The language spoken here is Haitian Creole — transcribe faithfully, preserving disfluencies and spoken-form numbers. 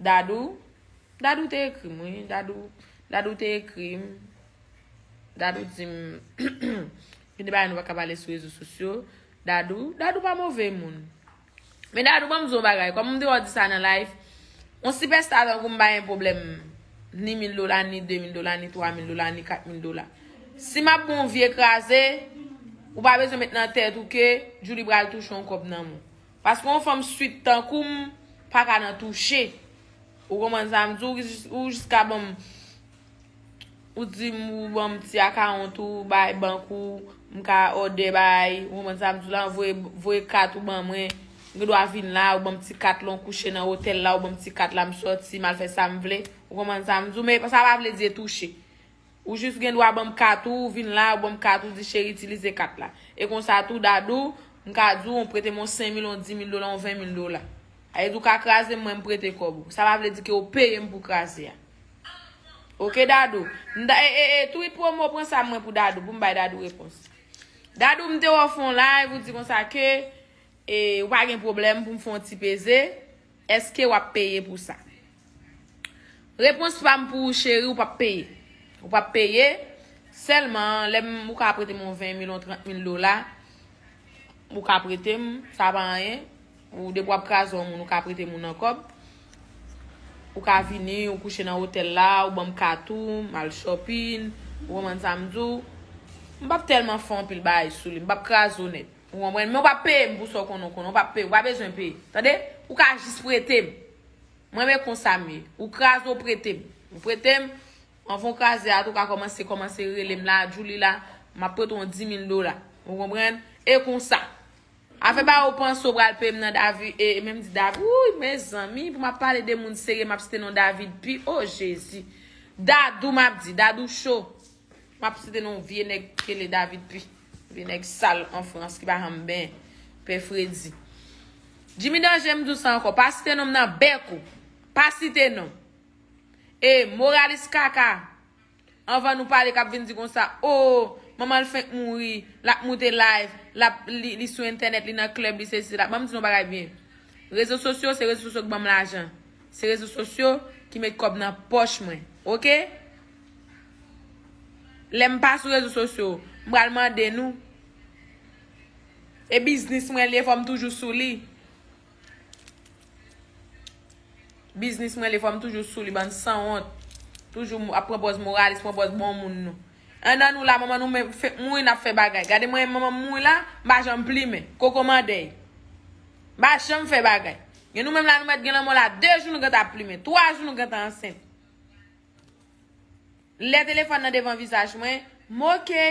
Dadou, Dadou te ekri m, wi. Dadou, Dadou te ekri m. Dadou di m, gen de bagay nou pa ka pale sou rezo sosyo. Dadou, Dadou pa move moun. Men Dadou, ban m di w yon bagay. Kòm m te wè w di sa nan live, yon sipèsta tankou m pa gen pwoblèm ni mil dola, ni de mil dola, ni twa mil dola, ni kat mil dola. Si m ap bon vye kraze, ou pa bezwen met nan tèt ou ke Djouly pral touche yon kòb nan men w. Paske yon fanm swit tankou m pa ka nan touche. Ou konprann sa m di w? Ou jis-, ou jiska ban m, ou di m ou ban m ti akawont ou, bay bank ou, m ka òdè bay, ou konprann sa m di w la, voye, voye kat ou ban mwen, m gen dwa vin la, ou ban m ti kat la, ou kouche nan otèl la, ou ban m ti kat la, m sòti, m al fè sa m vle, ou konprann sa m di w, men sa pa vle di e touche. Ou jis gen dwa ban m kat ou, ou vin la, ou ban m kat ou, di cheri itilize kat la. E konsa tou, Dadou, m ka di w, ou prete m yon senk mil, yon di mil dola, yon ven mil dola. Sa vle di w ka kraze m, mwen m prete kòb ou. Sa pa vle di ke w peye m pou kraze a. Oke, Dadou. M da, e, e, e, tweet promo pran sa mwen pou Dadou, pou m bay Dadou repons. Dadou, m te wè w fè yon live, ou di konsa ke, e, ou pa gen pwoblèm pou m fè yon ti peze. Èske w ap peye pou sa? Repons pa m pou ou, cheri, ou p ap peye. Ou p ap peye. Sèlman, lè m, ou ka prete m yon ven mil, yon trant mil dola, ou ka prete m, sa pa anyen. Ou depi w ap kraze yon moun, ou ka prete moun nan kòb. Ou ka vini, ou kouche nan otèl la, ou ban m kat ou, m al shopping, ou konprann sa m di w. M p ap tèlman fè anpil bagay sou li, m p ap kraze w nèt. Ou konprann? Men ou p ap peye m pou sa w konnen, w konnen, ou p ap peye, ou pa bezwen peye. Tande? Ou ka jis prete m. Mwen, men konsa m ye. Ou kraze, ou prete m. Ou prete m, anvan w kraze a tou, ou ka kòmanse, kòmanse rele m la, Djouly la, m ap prete w yon di mil dola. Ou konprann? E konsa. Afè pa ou panse ou pral peye m nan David, e, e menm di David, wouy, mezanmi, pou m ap pale de moun serye, m ap site non David Pi, o Jezi. Dadou, m ap di, Dadou cho. M ap site non vye nèg ki rele David Pi. Vye nèg sal an Frans ki pa janm benyen. Pè Fredi. Jimmy Danje, m di w sa ankò. Pa site non m nan bèk ou. Pa site non. E, moralis kaka. Anvan nou pale, k ap vin di konsa, o, manman l fenk mouri, l ap moute live, l ap, li, li sou entènèt, li nan club, li sesi, sela. Ban m di nou bagay byen. Rezo sosyo, se rezo sosyo k ban m lajan. Se rezo sosyo ki met kòb nan pòch mwen. Oke? Lè m pa sou rezo sosyo, m pral mande nou. E biznis mwen li ye, fò m toujou sou li. Biznis mwen li ye, fò m toujou sou li, bann sanwont. Toujou ap pran pòz moralis, pran pòz bon moun nou. Andan nou la, manman nou men fenk mouri, n ap fè bagay. Gade mwen, manman m mouri la, m pa janm plimen. Koko mandèy. M pa janm fè bagay. Gen nou menm la, nou mèt gen lanmò la, de jou nou gentan ap plimen, twa jou nou gentan ansent. Lè telefòn nan devan vizaj mwen, m oke.